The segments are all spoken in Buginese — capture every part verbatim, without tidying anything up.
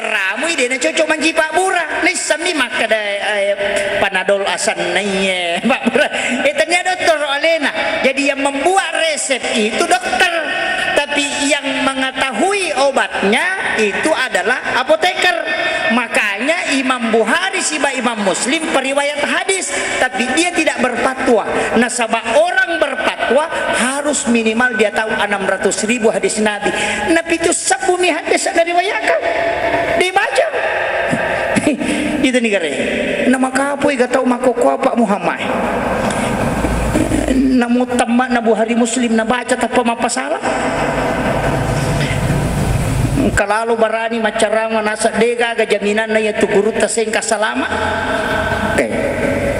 Ramui de' nacocok mancaji pabbura. Naissammi makkeda, eh, panadol asanna iye pabbura. Eh, tania dottoro alena. Jadi yang membuat resep itu dokter, tapi yang mengetahui obatnya itu adalah apoteker. Makanya Imam Bukhari siba Imam Muslim periwayat hadis, tapi dia tidak berfatwa. Nasaba orang berfatwa harus minimal dia tahu enam ratus ribu hadis Nabi. Napitu sebbu mi hadis ada riwayatkan. Dibaca. Itu ni gare. Nama kapui ga tahu makokko apa Muhammad. Namo tamma na Bukhari Muslim nabaca tappa mappasala. Engka lalo barani maccarama naseng de' gaga jaminanna iya tu gurutta sengka salama. Eh,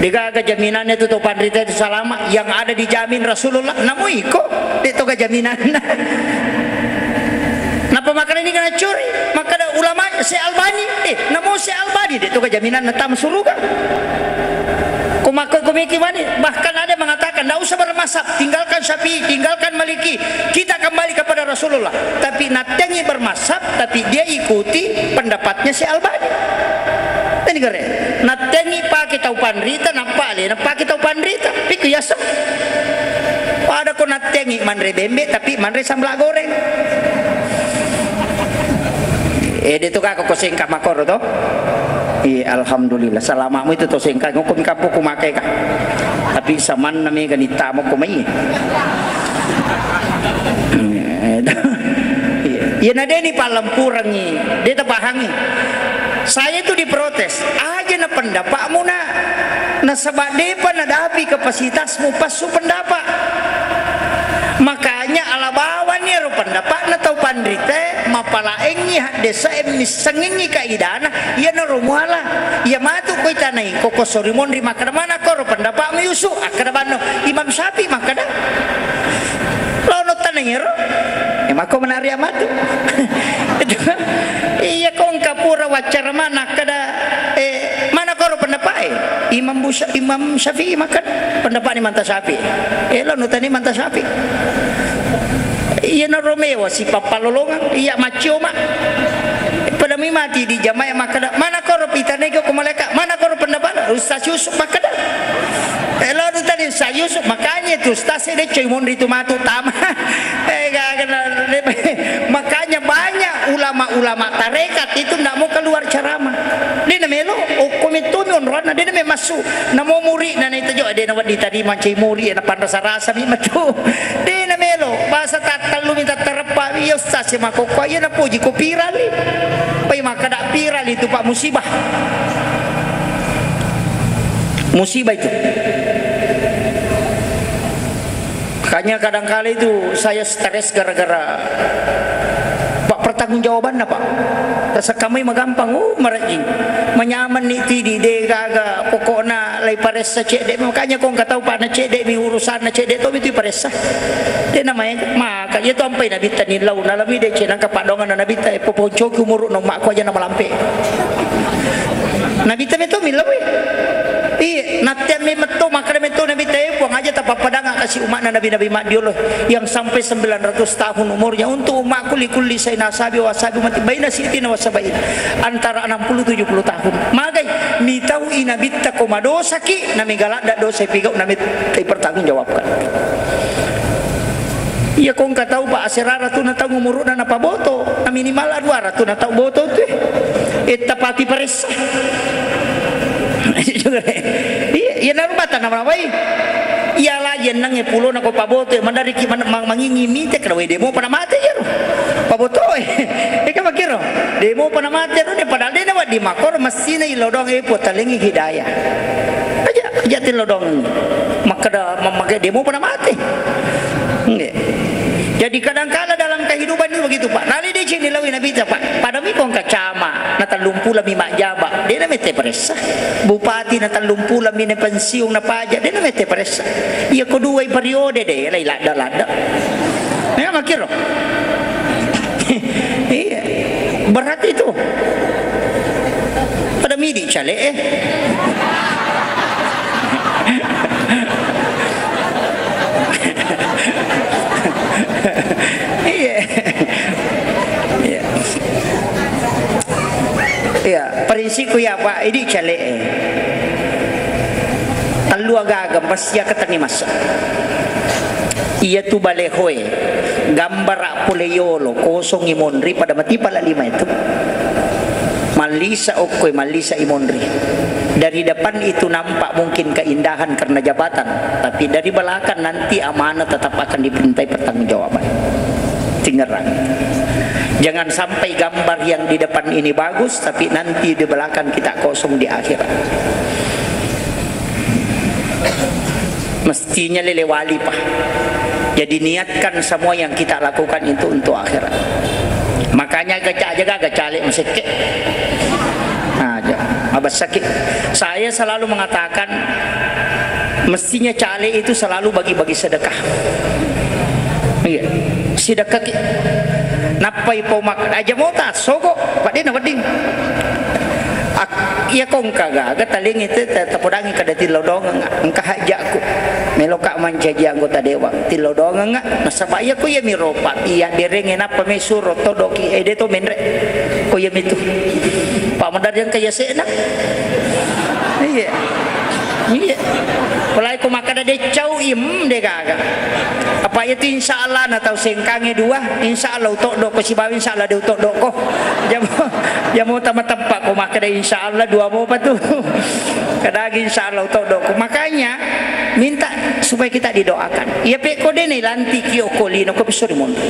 de' gaga jaminanna tu to panrita itu salama. Yang ada dijamin Rasulullah. Namo iko, de' to ga jaminanna. Napa makanya ini kena curi? Makkeda ulama Syekh Albani, eh, namo Syekh Albani, de' to ga jaminanna tama suruga. Ko makko ko miki mani, bahkan ada mengatakan, "Ndak usah bermazhab, tinggalkan Syafi'i, tinggalkan Maliki, kita kembali kepada Rasulullah." Tapi nattengi bermazhab, tapi dia ikuti pendapatnya Syekh Albani. Tani gare, nattengi pakai tau panrita, nappa alena pakai tau panrita, pikku yaseng. Pada ko nattengi manre bembe, tapi manre sambla goreng. Eh, de' tu ka ko sengka makoro to? Iya, alhamdulillah. Salamamu itu to sengka, ngoko mi kappo ku makai ka. Tapi samanna mega ni tamo ko mai. Iya. Iya, na de' ni pallempurengi, de' tapahangi. Saya itu diprotes, aja na pendapatmu na. Nasaba de'pa nadapi kapasitasmu passu pendapat. Makanya ala bawani ero pendapatna tau panrite, mapalaengngi haddesa e missengengngi kaidana, iyanaro muala. Iya matu koi tanai, koko sori monri makkeda, "Mana koro pendapatmu Yusuf?" Akkeda banno, "Imam Syafi'i makkeda." Lono tanai ero. E, mako menari amatu. Iya, ko engka pura waccara mana kada, eh, mana koro pendapat e? Imam Busa-, Imam Syafi'i makan pendapat ni manta Syafi'i. Eh, lo nutani manta Syafi'i. Iya na Romeo si papalolongang, iya macioma. Pada mi mati di jamaah makada, mana koro pitane ko malaikat, mana koro pendapat Ustaz Yusuf makada. Eh, lo nutani Ustaz Yusuf, makanya itu Ustaz saya dia cuy monri tu matu tama. Eh, gak kenal. Makanya banyak ulama-ulama tarekat itu ndak mau keluar ceramah. Dia na melo, okko metto mi onroanna, dia na me massu. Namo muri na nai tejo, dia na waddi tadi mancai muri, na panrasa-rasa mi metu. Dia na melo, bahasa tattallu mi tattareppa, iya ustaz ya makokko, iya na puji ko pirali. Pai makkada pirali itu, Pak, musibah. Musibah itu. Makanya kadangkala itu saya stres gara-gara, Pak, pertanggungjawabanna, Pak. Rasa kamai magampang, uh, marejjing. Manyamenni tidi, de gaga, pokokna lai paressa cedde. Makanya ko engka tau, Pak, na cedde mi urusanna, cedde to mi tu paressa. De namae, maka iya tu ampai nabitta ni lau, nalami de ce nangka padongan nabitta, eh, poponcoki umuru no makku aja na malampe. Nabitta meto mi lau, eh. Iya, natte me metto, makkada metto Nabitta, eh, Puang, aja tapappadanga kasi umatna nabi-nabi maddiolo yang sampai sembilan ratus tahun umurnya untuk umatku, likulli saina sabi wa sabi mati baina sitina wa sabaina, antara enam puluh tujuh puluh tahun. Magai mitau i Nabitta ko madosaki, na mega ladda dosa pigau, na mettai pertanggungjawabkan. Iya, ko engka tau, Pak, asera ratuna tau umuru'na napaboto, na minimal dua ratuna tau boto tu, eh. Etta pati paressa. Iya, iya, naru bata nama wai. Iya, la jennangnge pulona ko paboto, eh, mandariki man-, mang-, mangingi mite kena wai demo pada mate iyaro. Paboto, eh. Eka makiro, demo pada mate ro, ne padahal de na waddi makor, messina ilodong, eh, potalengi hidayah. Aja, aja tilodong. Makkada, ma-, makkada demo pada mate. Nggih. Jadi kadangkala dalam kehidupan itu begitu, Pak. Nali di sini lawi Nabitta, Pak. Pada mi kong kacama, na tellung pulo mi majjaba. De na mette paressa. Bupati na tellung pulo mi na pensiun na pajak. De na mette paressa. Iya ko dua periode de, lai ladda-ladda. Ya, makiro. Iya. Berat itu. Pada midi cale, eh. Iya. Iya. Iya, prinsipku iya, Pak, idi cale'e. Tellu agaga pasti akatenni masa. Iyatu balehoe, gambara pole yolo, kosong i monri, pada matipa la lima itu. Mallisa okkoe, mallisa i monri. Dari depan itu nampak mungkin keindahan karena jabatan, tapi dari belakang nanti amanah tetap akan dimintai pertanggungjawaban. Tangerang. Jangan sampai gambar yang di depan ini bagus, tapi nanti di belakang kita kosong di akhirat. Mestinya lele wali, Pak. Jadi niatkan semua yang kita lakukan itu untuk akhirat. Makanya gaca aja gak gaca lek masekke. Nah, aja. Abasaki. Saya selalu mengatakan, mestinya caleg itu selalu bagi-bagi sedekah. Iya. Sedekah ki. Nappai pau mak-, aja mau ta sogo, Pak, de na wedding. Ak-, iya ko engka gaga talengi te, te, tapodangi kada tillau dongeng, engka hajjakku. Meloka mancaji anggota dewan, tillau dongeng, nasaba iya ko iya miro, Pak, iya berenge nappa me suro todoki, eh, de to menre. Ko iya mitu. Pak, madarjang ka iya se'na. Iya. Iya. Mulai ko makkada deccau, im, de gaga. Apa itu insya Allah na tau sengkange dua, insya Allah utoddo ko sibawa insya Allah de utoddo ko. Jamo, jamo tama tempat ko makkada insya Allah dua mopa tu. Kadagi insya Allah utoddo ko. Makanya minta supaya kita didoakan. Iya pe ko de na ilantiki okko lino ko pisori mondo.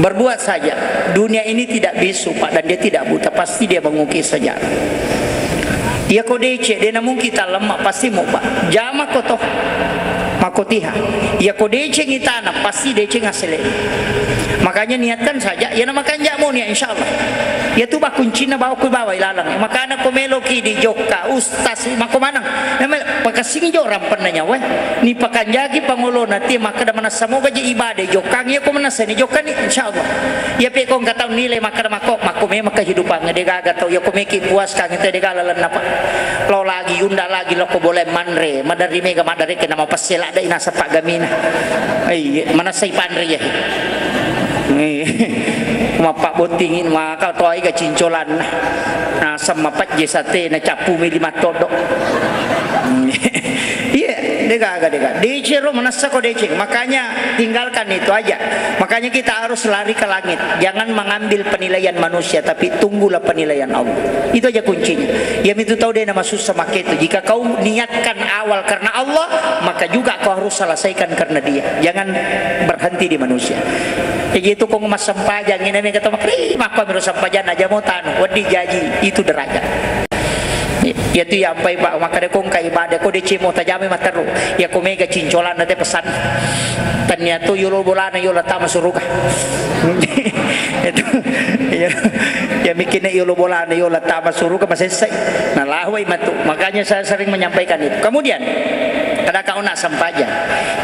Berbuat saja. Dunia ini tidak bisu, Pak, dan dia tidak buta. Pasti dia mengukir sejarah. Iya ko deceng, de na mungkin talemma, pasti mau, Pak. Jama ko toh. Makotiha. Iya ko deceng itana, pasti deceng asele. Makanya niatkan saja, iya na makanja mo niat, insya Allah. Iya tu bakuncinna bawa ku bawa ilalang. Makana ko meloki di jokka, ustaz, mako maneng. Namel-, pakassingi jo rampenna nyawa. Ni pakanjaki pangolona, ti makkada manassa moga je ibadah jokka. Iya ko manassa ni jokka ni, insya Allah. Iya pe ko engka tau nilai makkada mako, mako memang kehidupan de gaga tau. Iya ko meki puas kang itu de gaga lalenna, Pak. Lo lagi, unda lagi, lo ko boleh manre, madari mega madari kena mau pasti ladde inasa paggamina. Iya, manassa ipanre ya. Iya. Mappabbottingi maka toai ga cincolanna. Naseng mapajje sate na cappu mi lima todo. Iya, de gaga, de gaga. Deceng ro manassa ko deceng. Makanya tinggalkan itu aja. Makanya kita harus lari ke langit. Jangan mengambil penilaian manusia, tapi tunggulah penilaian Allah. Itu aja kuncinya. Ya mitu tau de na masussa maketu. Jika kau niatkan awal karena Allah, maka juga kau harus selesaikan karena Dia. Jangan berhenti di manusia. Jadi itu kong massempajang ini, mega tau makri, makko miro sempajang aja mau tanu, wedding jaji, itu derajat. Iya tu iya ampai, Pak, makkada ko engka ibadah ko deceng mo tajame matteru. Iya ko mega cincolanna te pesan. Tania tu yolo bolana yola tama suruga. Itu, iya, iya mikirnya yolo bolana yola tama suruga masessai. Nah, lahoi matu. Makanya saya sering menyampaikan itu. Kemudian, kada kau nak sempajang.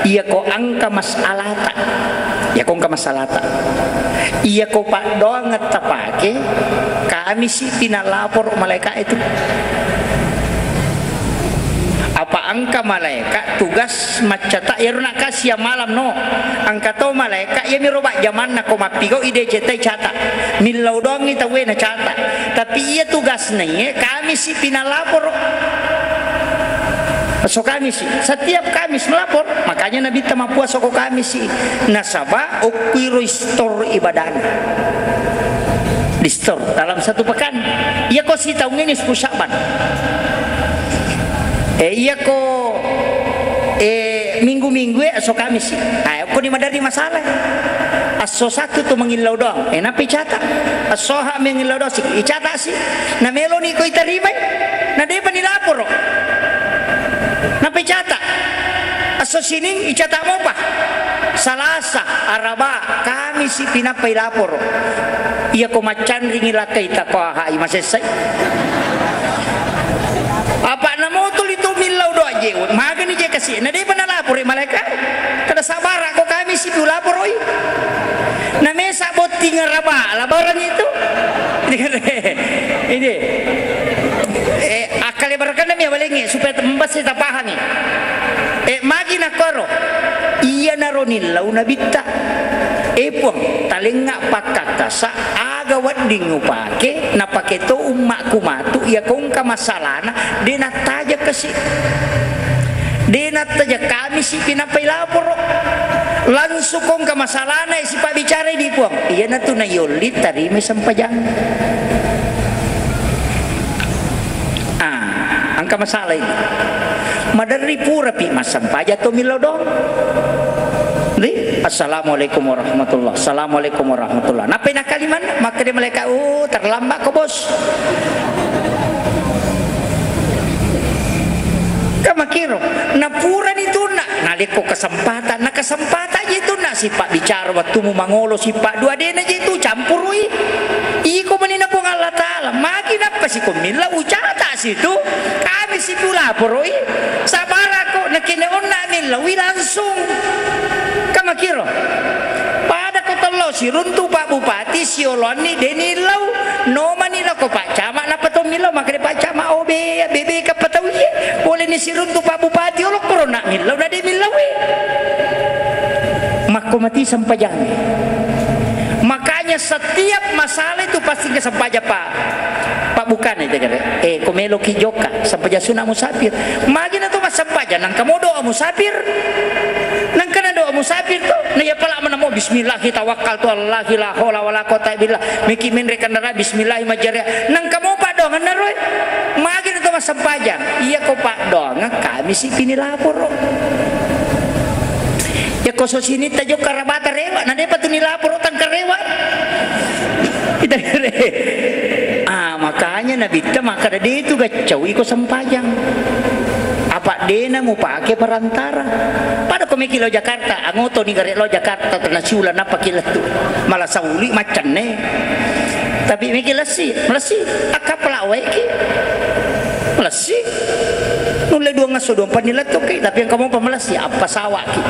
Iya ko engka masalata. Iya ko engka masalata. Iya ko paddoangetta pake, Kamisi pi nalaporo malaeka itu. Apa engka malaeka tugas maccata, iyaro nakkasiang malam no. Engka to malaeka, iyamiro bajjamanna ko mappigau i deceng tai cata. Millau doangngi tauwe na cata. Tapi iya tugasna iye, Kamisi pi nalaporo. Esso Kamisi, setiap Kamis melapor. Makanya Nabitta mappuasa ko Kamisi. Nasaba okkuiro istor ibadahna. Distor dalam satu pekan. Iya ko sitaung ini sepuluh Sya'ban. Eh, iya ko, eh, minggu-minggu e, esso Kamisi. Ah, ko ni madari masalah. Esso Sattu tu mangillau doang. Eh, napi cata. Esso Ahad mangillau doang si. Icata si. Na melo ni ko itarimai. Na depa ni laporo. Napi cata. Esso Sining icata mopa. Salasa, Araba, Kamisi pi nappai laporo. Iya ko maccanringi lakkai tako ahai masessai. Apa na motoli tu millau doa je. Magani je kasi. Na depa na laporo malaeka. Kada sabara ko Kamisi pi laporoi. Na mesa botting Araba, labaran itu. Ini. Eh, Lebarakannami awalengnge supaya tembasi tapahangi. Eh, magi nakkoro? Iyanaro nillau Nabitta. Eh, Puang, talengnga pakkakkasa, aga wedding upake, napake to ummakku matu, iya kongka masalana, de nattaja kasi. De nattaja kamisi pinappai laporo. Langsung kongka masalana, eh, sipabbicarai di Puang. Iyanatu nayolli tarimai sempajang. Ah, engka masalah ini. Maderri purapi massempajang to millau doang. Di, "Assalamualaikum warahmatullah, assalamualaikum warahmatullah." Nappai nakalimanna, makkeda malaikat, "Oh, terlambat ko, Bos." Kamakiro, napurani tunna, nalekko kesempatan, na kesempatan je tunna, sipabbicara wettumu mangolo, sipaddua dena je tu campurui. Iko manina Puang Allah Ta'ala, magi nappa siko millau ucata situ, kami situ laporoi, sabarako, nakene onna millaui langsung. Kamakiro. Pada ko tello siruntu Pak Bupati sioloanni de nillau, nomani lako Pak Camat nappa to millau, makkeda Pak Camat, "Oh, be, bebe kappa tau iye, boleh ni siruntu Pak Bupati olo korona millau na de millaui." Makko mati sempajang. Makanya setiap masalah itu pasti ke sempajang, Pak. Pak, bukan itu, kata. Eh, ko meloki jokka, sempajang sunat musafir. Magi na to massempajang, nangka mo doa musafir. Nangka na doa musafir to, na iya pala mana mo, "Bismillahi tawakkaltu alallahi la haula wala quwwata billah." Meki menre kendaraan, "Bismillahi majjariha." Nangka mo paddoanganna roe. Magi na to massempajang. Iya ko paddoangan, kami si pini laporo. Iya ko so sini ta jokka rabata rewa, na depa tu ni laporo tangka rewa. Ita kere. Ah, makanya Nabitta makkada, "De tu gaccau iko sempajang. Apa dena mupake perantara." Pada ko meki lao Jakarta, angotoni gare lao Jakarta, tena siula nappa ki lettu. Malah sauli maccenne. Tapi meki lessi, melessi, akkapala wae ki. Melessi. Nulle duang asso duang panni lettu ki, tapi engka mopa melessi, apa sawaki.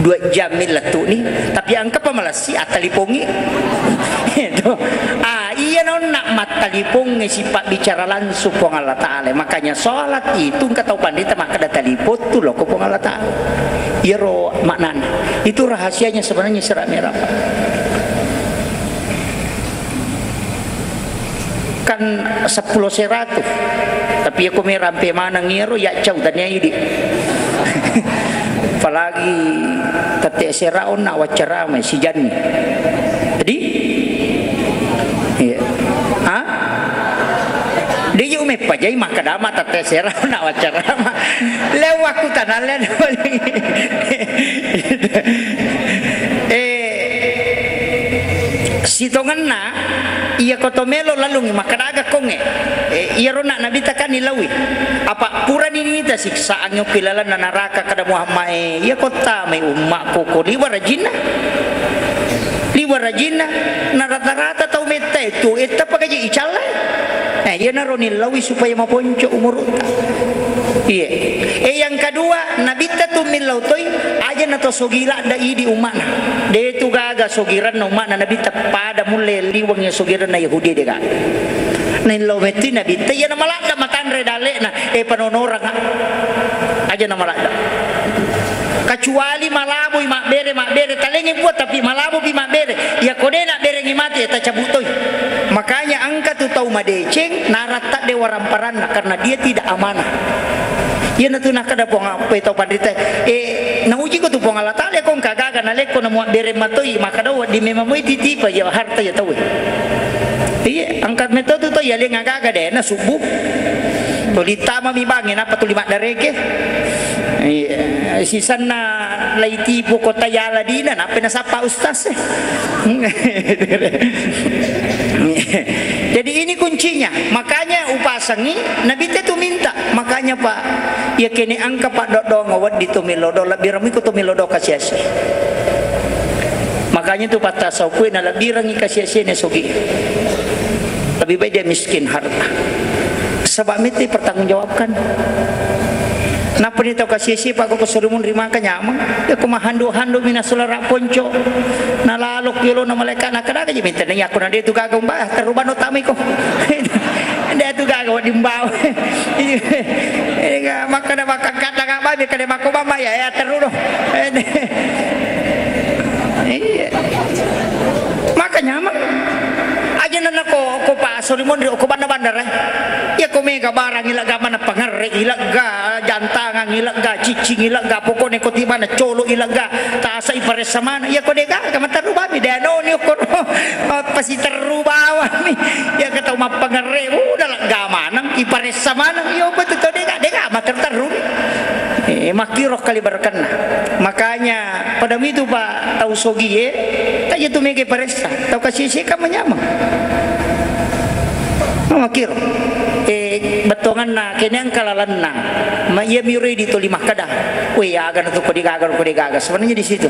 Dua jam mi lettu ni, tapi engka pa melessi, attalipongi. Itu. Ah, iya nonna mattalipongi sipabbicara langsung Puang Allah Ta'ala. Makanya sholat itu engka tau pandita makkada talipong tu loko Puang Allah Ta'ala. Iyaro maknana. Itu rahasianya sebenarnya sira merah. Kan seppulo seratu. Tapi aku mai rampe maneng iyaro, ya cau tania idi. Apalagi tette sera onna waccarama sijanni. Jadi, iya. Ha? Dia juga meppa jai makkadama tette sera onna waccarama. Lewat aku tanah lewat. Eh, Sitongenna, iya ko to melo lalungi makkadaga konge. Eh, iyaro na Nabitta kan nilaui. Apa purani nita siksaan yokki lalenna naraka kada Muhammad e. Iya ko tamai ummakku ko liwa rajinna. Liwa rajinna, na rata-rata tau metta e tu etta pagaji icallai. Eh, iyanaro nilaui supaya maponco umurutta. Iya. Eh, yang kedua, Nabitta tu millau toi, aja na to sogi ladda idi ummana. De tu gaga sogiranna ummana Nabitta pada mulle liweng ya sogiranna Yahudi de gaga. Naillau metti Nabitta, iya na maladda matanre dalekna, eh, panonorang. Aja na maladda. Kecuali malaboi mabbere, mabbere talengi buat tapi malabopi mabbere. Ya ko de na berengi mate, eh, tacabu toi. Makanya engka tu tau madeceng, naratta de waramparanna karena dia tidak amanah. Iyanatu nakkada Puang, apa tau panrita, eh, naujiko tu Puang Allah Ta'ala, ko engka gaga nalekko namuabbere matoi, makkada wedding memang moi titipa ya harta ya tau. Iya, engka metto tu to ya lenga gaga de na subuh. Tuli tama mi bangi, napa tuli maddareke. Iya, sisanna lai tipu kota yala dina, napa nasappa ustaz. Jadi ini kuncinya. Makanya upasangi, Nabitta tu minta. Makanya, Pak, ya kene engka paddoddong wedding to melodo, lebbi ramiko to melodo kasiasi. Makanya tu patta saukue na lebbi rangi kasiasi ne sogi. Lebih baik dia miskin harta. Sebab mete pertanggungjawabkan. Napani tau kasiasi, Pak, ko suri munri maka nyameng. Ya ko mahandu-handu mina sulara ponco. Nalalo kiolo na malaikat na kada gaji minta na iya ko na de tu gaga umba, terubano tamiko. Nde tu gaga wedding bawa. Iya. Makkeda makkangkadang abami, kada makko bama ya, ya terru do. Iya. Maka nyameng. Aja nana ko, ko pasori monri, ko banda-bandara. Ya ko mega barang ilegga mana pangerre, ilegga jantangan, ilegga cicing, ilegga pokoknya ko tibana colo, ilegga tasa iparessa mana. Ya ko dega, kama terru bami, de anoni ko no. Apa si terru bawami. Ya ke tau mappangerre, udah lega maneng, iparessa maneng, iyo betul tau dega, dega materru-terru. Eh, makkiro kali berkenna. Makanya pada mitu Pak tau sogie, tak itu mega paressa, tau kasih sih kamu nyameng. Makkiro. Eh, bettonganna keneang kalalanna. Ma iya miro di toli makkeda. Weh, aga na tu kode gaga, kode gaga. Sebenarnya di situ.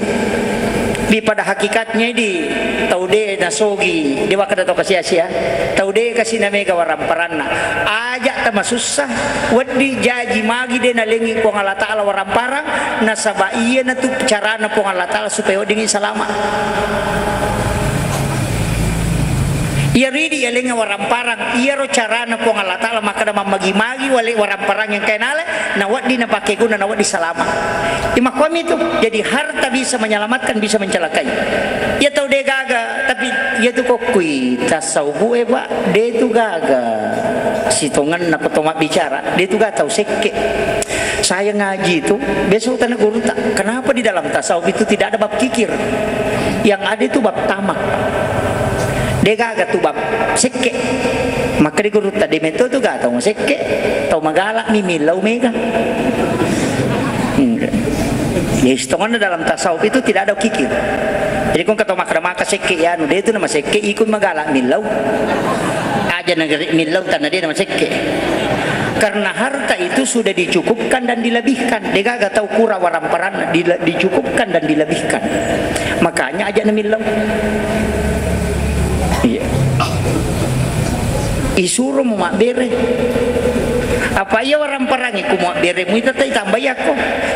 Di pada hakikatnya di tau de nasogi, de wakkeda tau kasia-sia. Tau de kasi na mega waramparanna. Aja tamasussa, weddi jaji magi de nalengi Puang Allah Taala waramparang, nasaba iya na tu carana Puang Allah Taala supaya weddingi salama. Iya ridi yalenga waramparang, iyaro carana Puang Allah Taala makkeda mammagi-magi wale waramparang yang kainale, na wedding napake guna, na wedding salama. Imakkuami tu, jadi harta bisa menyelamatkan, bisa mencelakai. Iya tau de gaga, tapi iya tu kokkui tasawuf e, Pak, de tu gaga. Sitongenna ko to mabbicara, de tu gaga tau sekke. Saya ngaji itu, biasa utana guru tak, kenapa di dalam tasawuf itu tidak ada bab kikir? Yang ada itu bab tamak. De gaga tu bab sekke. Maka di guru tak, de metto tu gaga tau sekke, tau magala mi millau mega. Enggak. Jadi, sitongenna dalam tasawuf itu tidak ada kikir. Jadi, kong kata maka, maka sekke ya, anu, de tu nama sekke, ikut magala millau. Aja negeri millau tanah dia nama sekke. Karena harta itu sudah dicukupkan dan dilebihkan. De gaga tau kura waramparanna, dile-, dicukupkan dan dilebihkan. Makanya aja namillau. Iya. Isuro mu mabbere. Apa iya waramparangi ku mabbere mu ita tai tambai akko.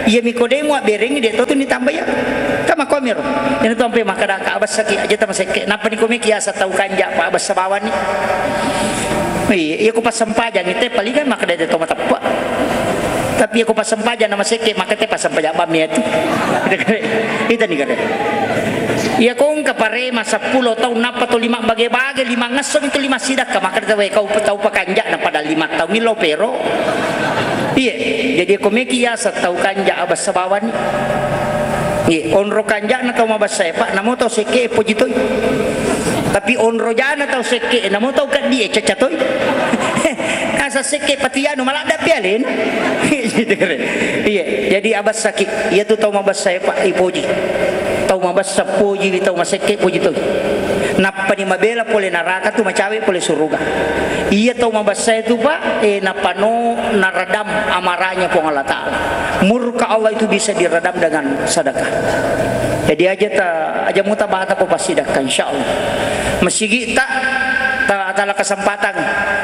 Iya mi ko de mu abberengi de to tu ni tambai akko. Kama komiro. Ini tu ampe makkeda ka abessaki aja tama sekke. Napa ni komeki asa tau kanja pa abessa bawani. Iya, iya ko passempajang ite palingan makkeda de to mateppa. Tapi iya ko passempajang nama sekke makkeda passempajang bammi itu. Ita ni kare. Iya ko engka parema seppulo taung nappa to lima bage-bage, lima ngesso mi tu lima sidakka, makkeda wae kau tau pakanja na pada lima taung millau pero. Iya, jadi ko meki asa tau kanja abessa bawani. Iya, onro kanjana tau mabessa e, Pak, namo tau sekke e poji toi. Tapi onro jana tau sekke e, namo tau keddi e caca toi. Asa sekke pati anu maladda pi alena. Iya, jadi abessaki. Iya tu tau mabessa e, Pak, ipoji. Tau mabessa poji, tau masekke poji toi. Nappani mabela pole naraka tu macawe pole suruga. Iya tau mabessa e tu, Pak, eh, napano naredam amarahnya Puang Allah Taala. Murka Allah itu bisa diredam dengan sedekah. Jadi aja ta, aja muta bata ko passidakka, insyaallah. Masigi ta, ta, tala kesempatan.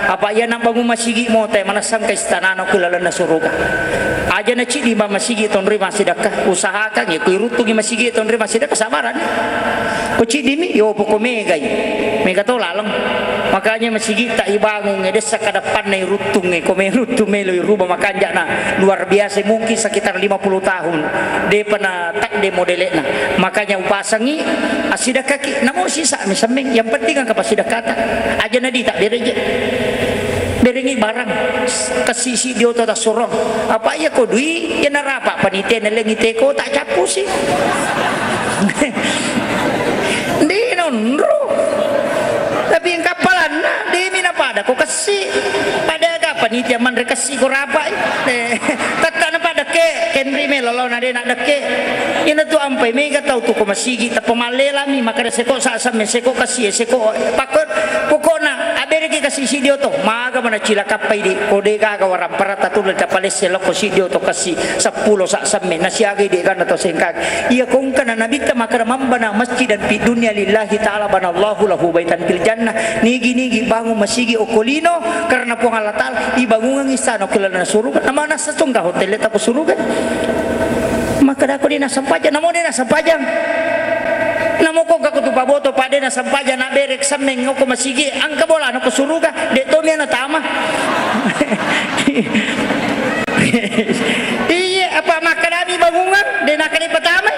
Apa iya nabangun masigi mo te manessang ke istanana ku lalenna suruga. Aja na cidi ma masigi tonri massidakka. Usahakan ya ku iruttungi masigi tonri massidakka sabaran. Ko ciddimi, yo poko megai. Mega to laleng. Makanya masigi ta ibangun e dessa kadappanna iruttung e, ko me ruttung melo iruba makanjana luar biasa, mungkin sekitar lima puluh tahun. Depa na takde modelekna. Makanya upasangi assidakkaki, namo sisa mi semmeng, yang penting engka passidakkata. Aja na dita bereje. Berengi barang, kasisi dioto tassurong. Apa iya ko dui, iya narapa panitia nalengi teko, tak cappusi. Ndi nonro. Tapi engka palanna, demi napada ko kessi. Pada aga panitia manre kessi ko rapai. Eh, tatta napada ke, kenri melo laona de na dekke. Ina tu ampai mega tau tu ko masigi, tappa mallelami, makare seko sa samme, seko kassi, seko pakko, pokokna abereki kassi sidi oto. Maga mana cilakappai di, ko de gaga warampara tatu le tapalesse lokko sidi oto kassi seppulo sa samme, nasiagai de gana to sengkaki. Iya kongkana nabitta makara mambana masjidan fid dunya lillahi ta'ala banallahu lahu baitan fil jannah. Nigi-nigi bangun masigi okko lino karena Puang Allah Ta'ala, ibangungengi istana okko laleng suruga. Namana sesungka hotel ta ko suruga. Maka dako de nasempajang, namo de nasempajang. Namo ko gako tu paboto, pa de nasempajang, na berek semmeng okko masigi, angka bola no ko suruga. De to Mena tama. Iya, apa makkedami bangungang, de' nakkeda patamai.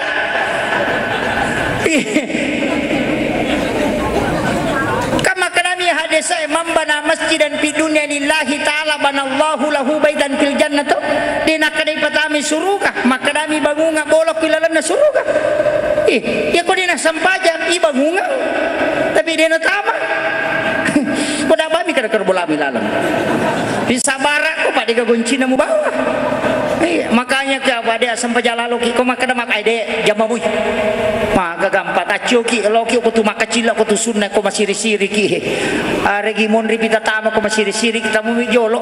Kan makkedami hadis e, "Man bana masjidan fid dunya lillahi ta'ala banallahu lahu baitan fil jannah," to. De' nakkeda patamai suruga, makkedami bangungang bolokku ilalenna suruga. Ih, iya ko de' nasempajang, i bangungang. Tapi de' natama. Ko da' bami kada kerbolami laleng. Ri sabara' ko, Pak, de' gaga goncina mubawa. Iya, makanya ke apa de' sempajang laloki ko makkeda mak-, ai de' jamma mui. Maga gampang taccoki, loki ko tu makkacilla ko tu sunna ko masiri-siriki. Aregi monri pita tama ko masiri-siriki tamu mi jolo.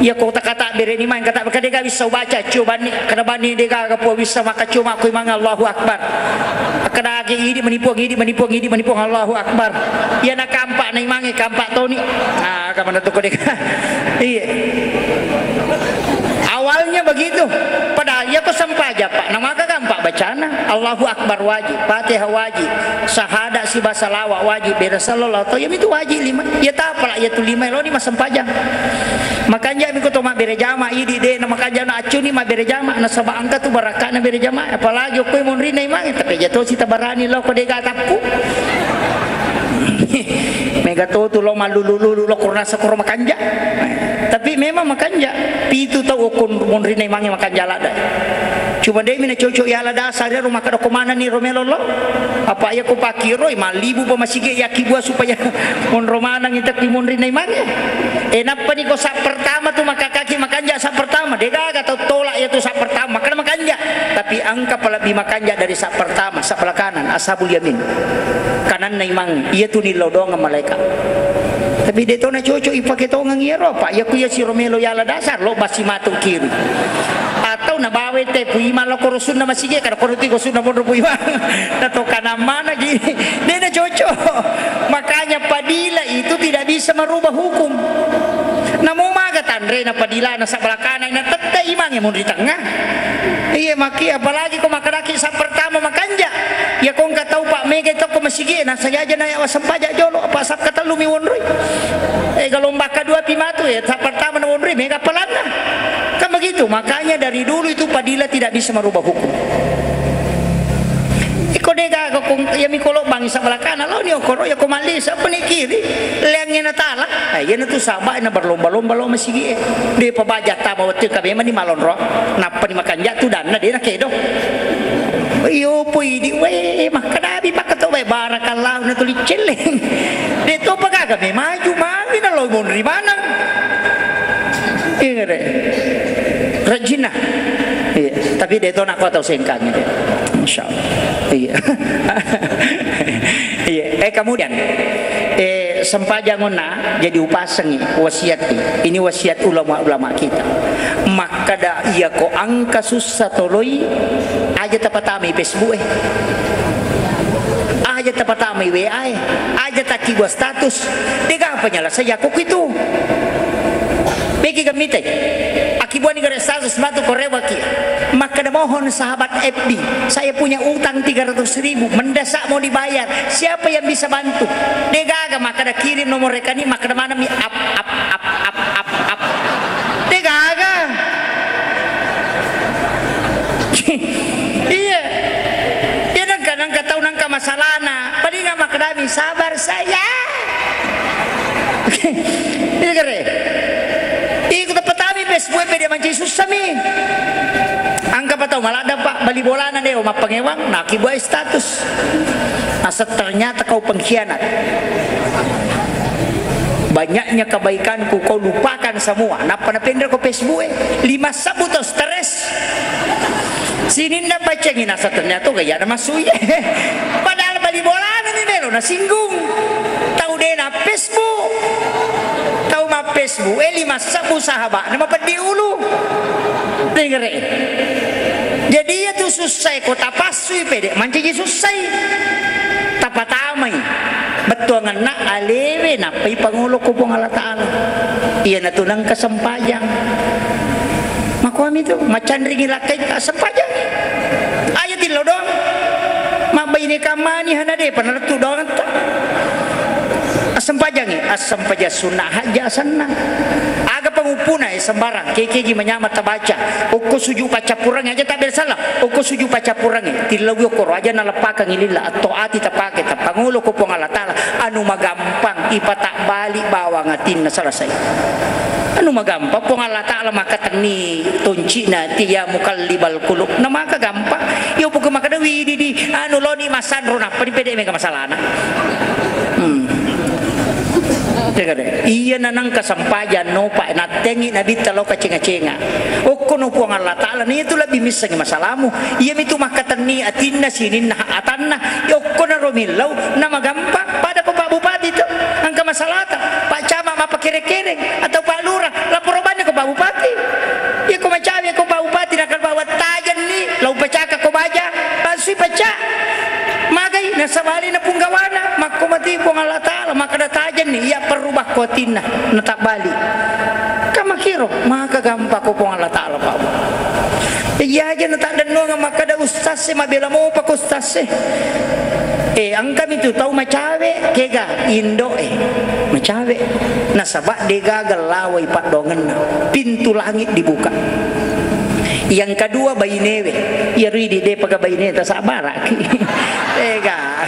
Iya ko takata bereni main kata kada ga bisa ubaca cobani, kada bani de' gaga po bisa makka cuma ko imang Allahu Akbar. Kada agi idi menipuang, idi menipuang, idi menipuang, Allahu Akbar. Iya na kampak na imange kampak toni. Ah, kamana tu ko de' ga. Iya. Awalnya begitu. Padahal iya ko sempajang, Pak. Nama ka kampak bacana? Allahu Akbar wajib, Fatihah wajib, sahada siba salawa wajib, bere sallallahu atau iya mitu wajib lima. Iya tapala iya tu lima lo ni masempajang. Makanja mi ko to mabbere jama, idi de' na makanja na accuni mabbere jama, nasaba engka tu barakana bere jama, apalagi okko monrinna imang, tapi ja to sita barani lo ko de' ga tappu. Mega to tu lo mallulu-lulu lo kurasa kuro makanja. Tapi memang makanja, pitu tau okko monrinna imange makanja ladda. Cuma de' mi na cocok yala dasar ro makkeda ko manani ro melo lo. Apa iya ko pakiroi, mallibu pa masigi yakkibua supaya monro maneng itakki monrinna imange. E, nappa ni ko sa' pertama tu makkakaki makanja sa' pertama, de' gaga tau tolak iya tu sa' pertama, makkeda makanja. Tapi engka pa lebbi makanja dari sa' pertama, sa' bala kanan, ashabul yamin. Kananna imang, iya tu nillau doang malaika. Tapi de' to na cocok ipake tongeng iyaro, Pak. Iya ku iya siro melo yala dasar, lo basi matu kiri. Atau nabawa te puimang lo koro sunna masigi, kada koro tu ko sunna monro puimang. Na to kanang mana gi. De' na cocok. Makanya padila itu tidak bisa merubah hukum. Namo maga tanre na padila na sabala kanan na tette imang e monri tengah. Iya maki, apalagi ko makkadaki sa' pertama makanja. Iya ko engka tau, Pak, mega to ko masigi, na sajaja na yawa sempaja jolo, apa sa' katellumi wonroi. Eh, gelombang kedua pi matu, ya, sa' pertama na wonroi, mega palanna. Kan begitu, makanya dari dulu itu padila tidak bisa merubah hukum. Iko de' gaga kong, iya mi kolo bangi sabala kanan, lo ni okoro, iya ko malli, sa' peni kiri, leangnge na tala. Eh, iya na tu saba' na berlomba-lomba lo masigi, eh. De' pa baja tama wettu ka memang ni malonro, nappa ni makanja tu danna de' na kedo. Iyo, poi di, weh, makkadabi pakkato, weh, barakallahu na tuli celleng. De' to pa gaga me maju, mami na lo monri maneng. Iya, de'. Rajinna. Iya, tapi de' to nakko tau sengkang de'. Insyaallah. Iya. Iya. Eh, kemudian, eh, sempajang onna jadi upasengi wasiat. Ini wasiat ulama-ulama kita. Makkada iya ko engka sussa toloi, aja tapatamai Facebook e. Aja tapatamai W A e. Aja takkibua status. De' gaga penyelesaian ko itu. Begi gamitai. Akkibuani gare status matu ko rewaki. Makkada, "Mohon sahabat F B, saya punya utang tiga ratus ribu, mendesak mau dibayar. Siapa yang bisa bantu?" De' gaga makkada kirim nomor rekening, makkada maneng mi ap, ap, ap, ap, ap, ap. De' gaga. Iya. Iya, nengka, nengka tau nengka masalahna. Paling makkadami, "Sabar saya." Iya, gare. Iko tepatami Facebook pede manci sussami. Engka pa tau maladda, Pak, bali bolana de' mappangewang, nakkibuai status. Naseng, "Ternyata kau pengkhianat. Banyaknya kebaikanku kau lupakan semua." Nappa napenre ko Facebook e. Lima sebbu to stres. Sininna pacengi naseng, "Ternyata gayana masui." Padahal bali bolana mi melo nasinggung. Tau de' na Facebook. Tau ma Facebook, eh, lima sebbu sahaba'na mapeddi ulu. Dengere. Jadi iya tu sussai ko tapassui pede mancaji sussai. Tapatamai bettuangenna alewe nappai pangolo ko Puang Allah Ta'ala. Iyanatu nengka sempajang. Makuami tu, macanringi lakkai sempajang. Aja tillo doang. Mabbaine kamani hana depa nalettu doang ta. Sempajangngi, assempajang sunna hajja asenna. Aga panguppuna, eh, sembarang, kekegi manyameng tabaca. Okko suju paccappurengnge aja tabbere sala. Okko suju paccappurengnge, tillaui okkoro aja naleppakengngi lilla, attoati tapake, tappangolo ko Puang Allah Taala, anu magampang ipatabbali bawang atinna selesai. Anu magampang, Puang Allah Taala makatenni toncina ti, ya muqallibal qulub. Na maka gampang. Iyo buka makada wididi, anu loni masanro nappa dipede mega masalana. Hmm. Tega de. Iya nanang kasempajang nopa, nattengi nabitta lao kacenga-cenga. Okko no Puang Allah Taala, ni itu lebih missengi masalamu. Iya mitu makatenni atinna sininna atanna. Okko na romillau, na magampa, pada ko Pak Bupati tu. Angka masalata, Pak Camat mappakere-kereng, atau Pak Lurah, laporo banni ko Pak Bupati. Iya ko macawe ko Pak Bupati, nakal bawa tajenni, lau pacaka ko baja, pansui paca. Magai, nasabali na punggawana, makko mati Puang Allah Taala, makkada tajenni, iya perrubah ko atinna, natabbali. Kamakiro, maka gampang ko Puang Allah Taala, Pak. Iya aja nataddennuang makkada ustaz se, mabela mopa ko ustaz se. Eh, engkami tu tau macawe, kega indo, eh, macawe. Nasaba degaga lawai paddoangenna, pintu langit dibuka. Yang kedua bainewe, iya ridi depaga baine tasabaraki. Tega.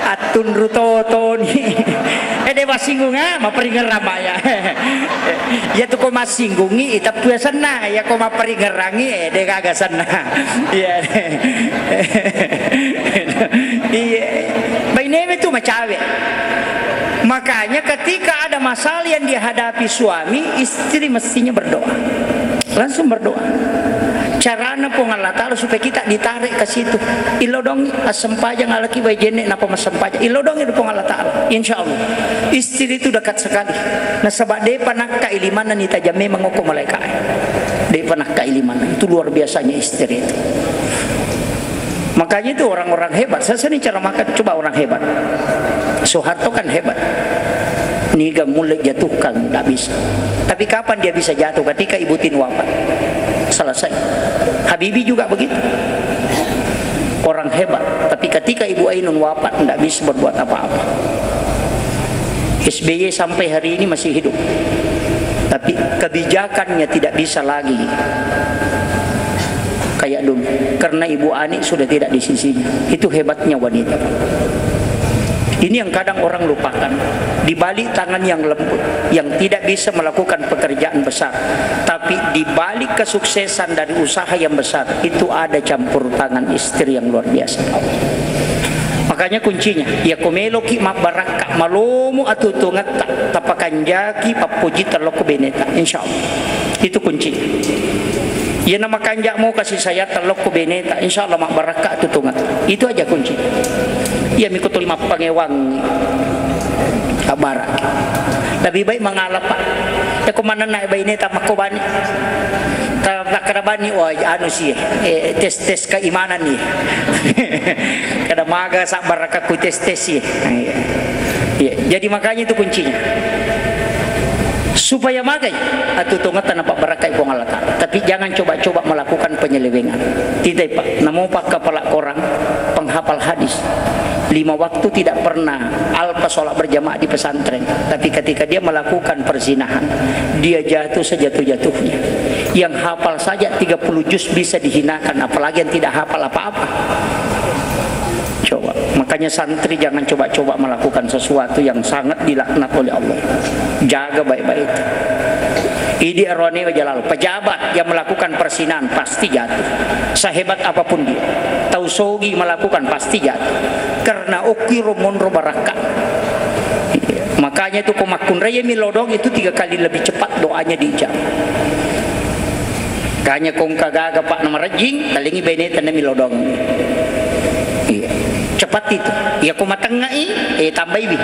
Attunru totoni. Eh, de massinggunga, maperingerang maya. Iya tu ko massinggungi, itappu asenna. Iya ko maperingerangi, eh, degaga senna. Iya. Iya. Bainewe tu macawe. Makanya ketika ada masalah yang dihadapi suami, istri mestinya berdoa. Langsung berdoa. Carana Puang Allah Taala supaya kita ditarik ke situ. Ilodong assempajang alaki wae jenne napa massempajang. Ilodong itu Puang Allah Taala. Insya Allah. Istri itu dekat sekali. Nasaba depa nakka ilimanna ni tajam memang okko malaikat. Depa nakka ilimanna. Itu luar biasanya istri itu. Makanya itu orang-orang hebat. Saya sering ceramahkan, coba orang hebat. Soeharto kan hebat. Niga mulle jatuhkan, nggak bisa. Tapi kapan dia bisa jatuh? Ketika Ibu Tin wafat. Selesai. Habibie juga begitu. Orang hebat. Tapi ketika Ibu Ainun wafat, nggak bisa berbuat apa-apa. S B Y sampai hari ini masih hidup. Tapi kebijakannya tidak bisa lagi kayak dulu. Karena Ibu Ani sudah tidak di sisinya. Itu hebatnya wanita, Pak. Ini yang kadang orang lupakan. Di balik tangan yang lembut, yang tidak bisa melakukan pekerjaan besar, tapi di balik kesuksesan dari usaha yang besar, itu ada campur tangan istri yang luar biasa. Makanya kuncinya, ya ko meloki mabbarakka, malomo atuo-tuongetta, tapakanjaki pappojitta lokko beneta, insya Allah. Itu kuncinya. Iyana makanja'mo kasih sayang lokko beneta, insya Allah mabbarakka atuo-tuongetta. Itu aja kunci. Iya miko tuli mappangewang abbara. Lebih baik mengalah, Pak. Ya ko manenna baineta makko bani. Ta-, takkeda bani, wah, anu sih, eh, tes-tes keimanan nih. Kada maga sabbarakakku tes-tes sih. Iya. Iya. Jadi makanya itu kuncinya. Supaya magai atuo-tuongetta napabbarakkai Puang Allah Taala. Tapi jangan coba-coba melakukan penyelewengan. Tidak, Pak. Namo Pak kepala korang, penghafal hadis. Lima waktu tidak pernah alpa sholat berjamaah di pesantren. Tapi ketika dia melakukan perzinahan, dia jatuh sejatuh-jatuhnya. Yang hafal saja tiga puluh juz bisa dihinakan, apalagi yang tidak hafal apa-apa. Coba, makanya santri jangan coba-coba melakukan sesuatu yang sangat dilaknat oleh Allah. Jaga baik-baik. Idi arone wajalal, pejabat yang melakukan perzinahan pasti jatuh. Sehebat apapun dia. Tau sogi melakukan pasti jatuh. Karena okiro monro barakka. Makanya itu ko makkunrai millau doang itu tiga kali lebih cepat doanya diijabah. Kanya kongka gaga, Pak, na marejjing, talengi baineta na millau doang. Iya. Cepat itu. Iya, ko matengngai, eh, tambaiwi.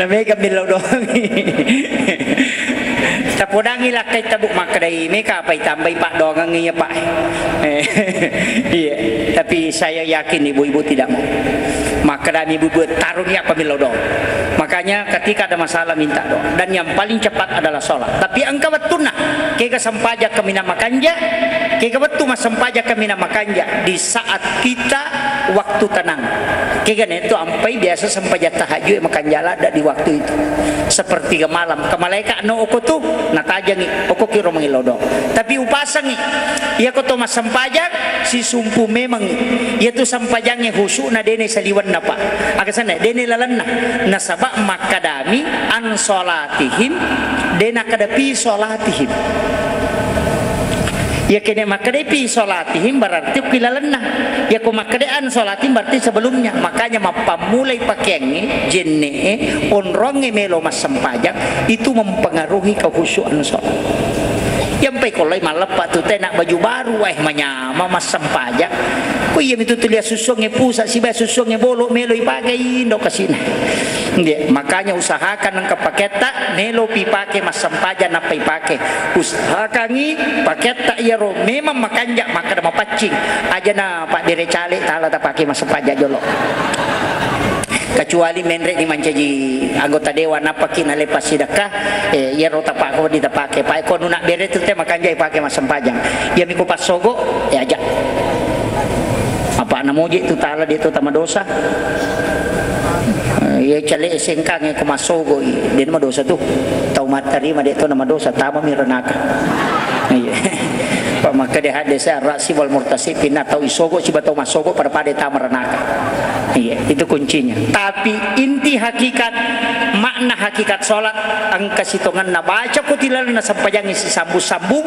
Na mega millau doang. Tapodangi lakkai tabuk makkedai, meka apa itambai paddoangeng iya, Pak. Eh, iya. Tapi saya yakin ibu-ibu tidak mau. Makkadami bubue, taroni apa millau doang. Makanya ketika ada masalah minta doa. Dan yang paling cepat adalah sholat. Tapi engka wettunna, kega sempajang kaminang makanja, kega wettu massempajang kaminang makanja di saat kita waktu tenang. Kega ne tu ampai biasa sempajang tahajud makanja ladda di waktu itu. Sepertiga malam. Ke malaika no oko tu, natajangi, oko kiro mangillau doang. Tapi upasangi, iyako to massempajang, sisumpu memangngi. Iyatu sempajangnge khusyukna dene saliwenna, Pak. Aga senna, dene lalenna. Nasaba makkadami an sholatihim, dena kada fi sholatihim. Iyakene makkada fi sholatihim berarti ki lalenna. Iyako makkada an sholatihim berarti sebelumnya. Makanya mappammulai pakeangnge, jenne'e, onrongnge melo massempajang, itu mempengaruhi kekhusyukan sholat. Yampai kollai malleppa tu tena baju baru, wae manyama massempajang. Ko iya mitu tulia susuangnge pusa, siba susuangnge bolo, melo ipake indo kasina. Nggih, makanya usahakan engka paketta, melo pi pake massempajang nappa ipake. Usahakangi paketta iyaro memang makanja, makkada mapaccing. Aja na pabbere cale, tala tapake massempajang jolo. Kecuali menre ni mancaji anggota dewan, nappaki nalepas sidekka, eh, iyaro tapako ditapake. Pae ko nuna bere tu te makanja ipake massempajang. Iya miko passogo, eh, aja. Apa namoje tu tala de to tamadosa. Eh, iya cale sengkang ko massogo, iya. De madosa tu. Tau mattarima de to namadosa, tama mi ranaka. Iya. Pak makkeda hadis rasi wal murtasi pinna tau isogo siba tau massogo pada-pada tama ranaka. Iya, itu kuncinya. Tapi inti hakikat, makna hakikat sholat, engka sitongenna baca ko tilalna sempajangnge sisambung-sambung,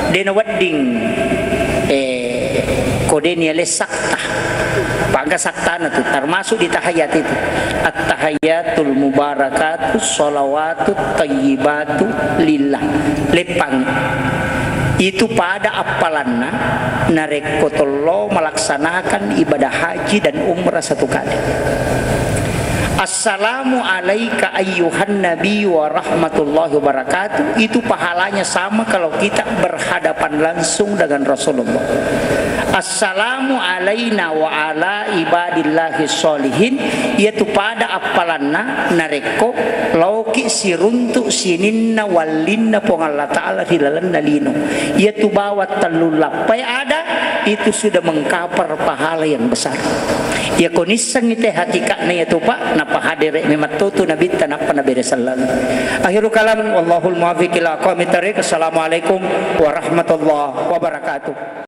dena wedding, eh, ko deni alesakta. Pangka saktana tu, termasuk di tahiyat itu. At-tahiyatul mubarakatus sholawatut thayyibatu lillah. Leppang. Itu pada appalanna narekko tollo melaksanakan ibadah haji dan umrah satu kali. Assalamu alaika ayyuhan nabi wa rahmatullahi wabarakatuh. Itu pahalanya sama kalau kita berhadapan langsung dengan Rasulullah. Assalamu alaina wa ala ibadillahi sholihin. Iyatu pada appalanna narekko laoki siruntu sininna wallinna Puang Allah Ta'ala ri lalenna lino. Iyatu bawang tellu lappai ada, itu sudah mengkapar pahala yang besar. Iyako nissengngi te hakikatna iyatu, Pak, napahadere memattotu nabitta nappa nabere selleng. Akhirul kalam, wallahul muwaffiq ila aqwamit thariq. Assalamualaikum warahmatullahi wabarakatuh.